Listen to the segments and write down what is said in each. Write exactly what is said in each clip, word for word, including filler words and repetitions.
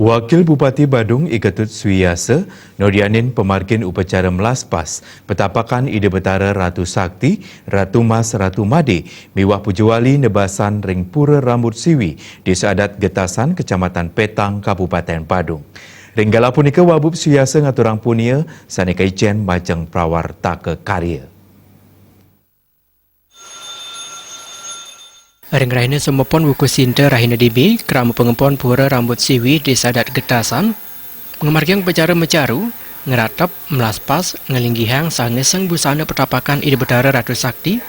Wakil Bupati Badung I Ketut Suyasa nodianin pamargin upacara melaspas petapakan Ida Betara Ratu Sakti, Ratu Mas, Ratu Made, miwah puja wali nebasan ring Pura Rambut Siwi, Desa Adat Getasan, Kecamatan Petang, Kabupaten Badung. Ring galah punika Wabub Suyasa ngaturang punia sane kaicen majeng prawartaka karya. Ring rahina sumepon wuku Sinta rahina dibi, krama pangempon Pura Rambut Siwi Desa Adat Getasan ngamargiang upacara macaru, ngratep, melaspas, nglinggihang saha ngeseng busana petapakan Ida Betara Ratu Sakti,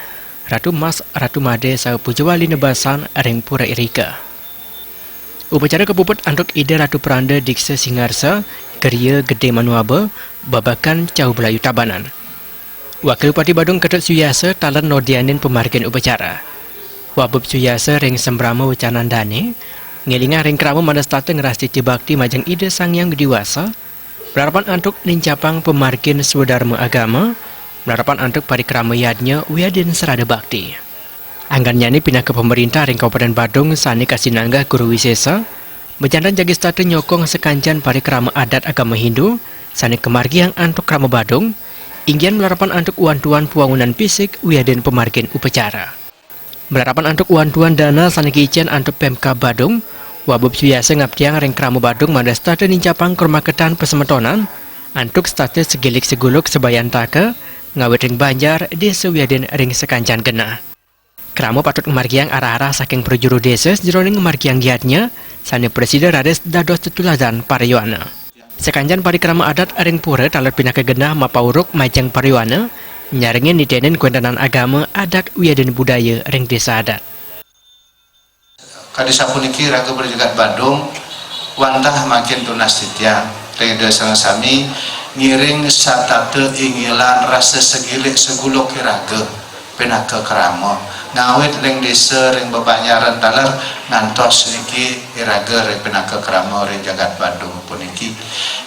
Ratu Mas, Ratu Made saha puja wali nebasan ring pura irika. Upacara kapuput antuk Ida Ratu Pranda Diksa Singarsa, Geria Gede Manuaba, Babakan Cau Belayu Tabanan. Wakil Bupati Badung Ketut Suyasa taler nodianin pamargin upacara. Wabub Suyasa ring sambrama wecanan dane, ngelingang ring krama mangda setata ngrastiti bakti majeng Ida Sang Hyang Widi Wasa, malarapan antuk nincapang pamargin swadarma agama, malarapan antuk parikrama yadnya wiadin srada bakti. Anggannyane pinaka pamarintah ring Kabupaten Badung sane kasinanggeh Guru Wisesa, majanten jagi setata nyokong sakancan parikrama adat agama Hindu sane kamargiang antuk krama Badung, inggian malarapan antuk wantuan pawangunan fisik wiadin pamargin upacara. Malarapan antuk wantuan dana sane kicen antuk Pemkab Badung, Wabub Suyasa ngaptiang ring krama Badung mangda setata nincapang krumaketan pasemetonan antuk setata segilik seguluk sabayantaka, ngawit ring banjar, desa wiadin ring sakancan genah. Krama patut ngamargiang arah-arah saking prajuru desa sajeroning ngamargiang yadnya sane prasida raris dados tetuladan para yowana. Sakancan parikrama adat ring pura taler pinaka genah mapauruk majeng para yowana, nyarengin nitenin kawéntenan agama, adat wiadin budaya ring desa adat. Kadi sapuniki raga prajagat Badung, wantah mangkin tunas titiang ring Ida sareng sami ngiring satata inggilan rasa segilik seguluk iraga pinaka krama. Ngawit ring desa, ring bebanjaran taler ngantos niki iraga ring pinaka krama ring jagat Badung puniki.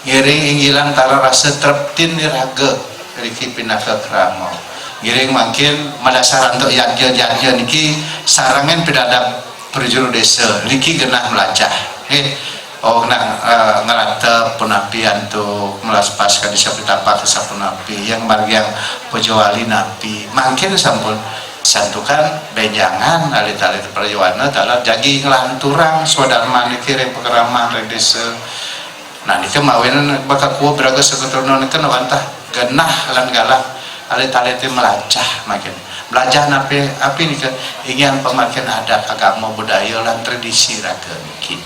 Ngiring inggilan taler rasa treptin iraga niki pinaka krama. Ngiring mangkin madasar antuk yadnya-yadnya niki sarengin pidabdab prajuru desa niki genah mlajah. Nggih. Oh, genah, eh, ngratep punapi antuk melaspas kadi sapitapak sapunapi, yang margiang puja wali napi. Mangkin sampun santukan benjangan alit-alit para yowana taler jagi nglanturang swadarma niki ring pakraman ring desa. Nah, nika mawinan bakakua braga saketruna nika wantah genah lan galah alit-alite mlajah mangkin. Mlajah napi, api nika? Inggian pamargin adat, agama, budaya lan tradisi raga niki.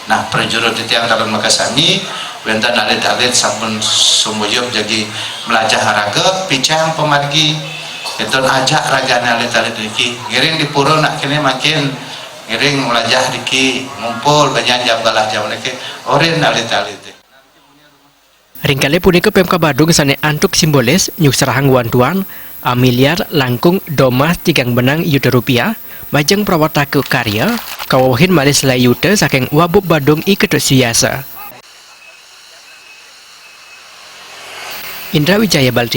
Nah, prajuru titiang taler makasami, wénten alit-alit sampun sumuyup jagi mlajah raga, picang pamargi. Wénten ajak ragane alit-alit niki. Ngiring di pura nak kene mangkin ngiring mlajah niki, ngumpul benjangan jam galah jam niki, orin alit-alite. Ring kalih punika Pemkab Badung sane antuk simbolis nyuksrahang wantuan amiliar langkung domas tigang benang yuta rupiah majeng prawartaka karya, kawewehin malih selaé yuta saking Wabub Badung I Ketut Suyasa. Indra Wijaya Balti.